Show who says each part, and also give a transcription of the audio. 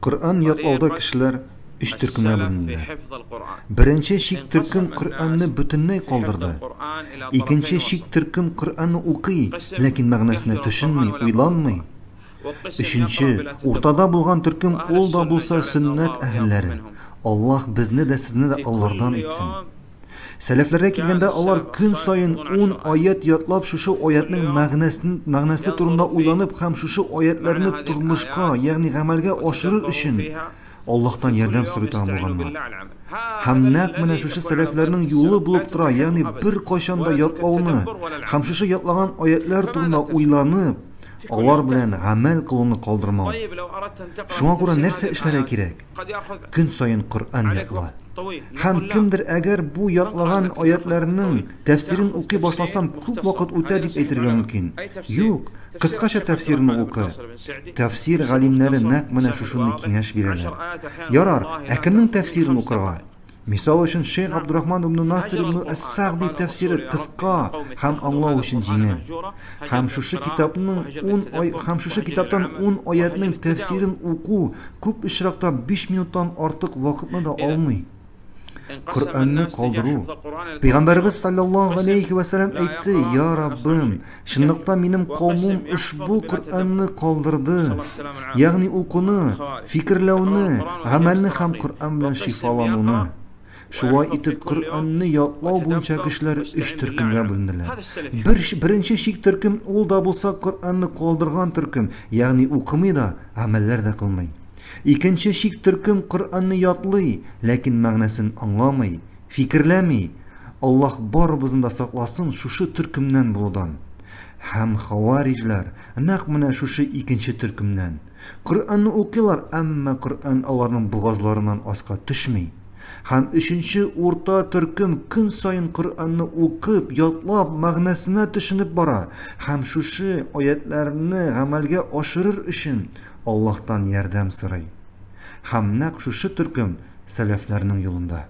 Speaker 1: Коръән ятлауда кешеләр өч төркемгә бүленделәр. Беренче чик төркем Коръәнне бөтенләй калдырды. Икенче чик төркем Коръәнне укый, ләкин мәгънәсенә төшенми, уйланмый. Өченче, уртада булган төркем ул да булса сөннәт әһелләре. Аллаһ безне дә, сезне дә алардан итсен. Сәләфләргә килгәндә, алар көн саен ун аять ятлап, шушы аятьнең мәгънәсен, мәгънәсе турында уйланып һәм шушы аятьләрне тормышка, ягъни гамәлгә ашырыр өчен Аллаһтан ярдәм сорый торган булганнар. Һәм нәкъ менә шушы сәләфләрнең юлы булып тора, ягъни беркайчан да ятлауны һәм шушы ятлаган аятьләр турында уйланып, алар белән гамәл кылуны калдырмау. Шуңа күрә нәрсә эшләргә кирәк? Көн саен Коръән ятла. Һәм кемдер әгәр бу ятлаган аятьләрнең тәфсирен укый башласам, күп вакыт үтә дип әйтергә мөмкин. Юк, кыскача тәфсирне укы. Тәфсир галимнәре нәкъ менә шушындый киңәш бирәләр. Ярар, ә кемнең тәфсирен укырга? Мисал өчен, шейх Абдурахман ибн Насир ибн Әс-Сәгъди тәфсире кыска һәм аңлау өчен җиңел. Һәм шушы китапның ун ай һәм шушы китаптан ун аятьнең тәфсирен уку күп очракта 5 минуттан артык вакытны да алмый. Коръәнне калдыру. Пәйгамбәребез саллаллаһу алейхи ва сәлләм әйтте: "Я Раббым, чынлыкта минем каумым ошбу Коръәнне калдырды." Ягъни укуны, фикерләүне, гамәлне һәм Коръән белән шифалануны. Шулай итеп, Коръәнне ятлау буенча кешеләр өч төркемгә бүленделәр. Бер, беренче чик төркем ул да булса Коръәнне калдырган төркем, ягъни укымый да, гамәлләр дә кылмый. Икенче чик төркем Коръәнне ятлый, ләкин мәгънәсен аңламый, фикерләми. Аллаһ барыбызны да сакласын шушы төркемнән булудан. Һәм хавариҗләр нәкъ менә шушы икенче төркемнән. Коръәнне укыйлар, әмма Коръән аларның бугазларыннан аска төшми. Һәм өченче урта төркем көн саен Коръәнне укып, ятлап, мәгънәсенә төшенеп бара һәм шушы аятьләрне гамәлгә ашырыр өчен Аллаһтан ярдәм сорый. Һәм нәкъ шушы төркем сәләфләрнең юлында.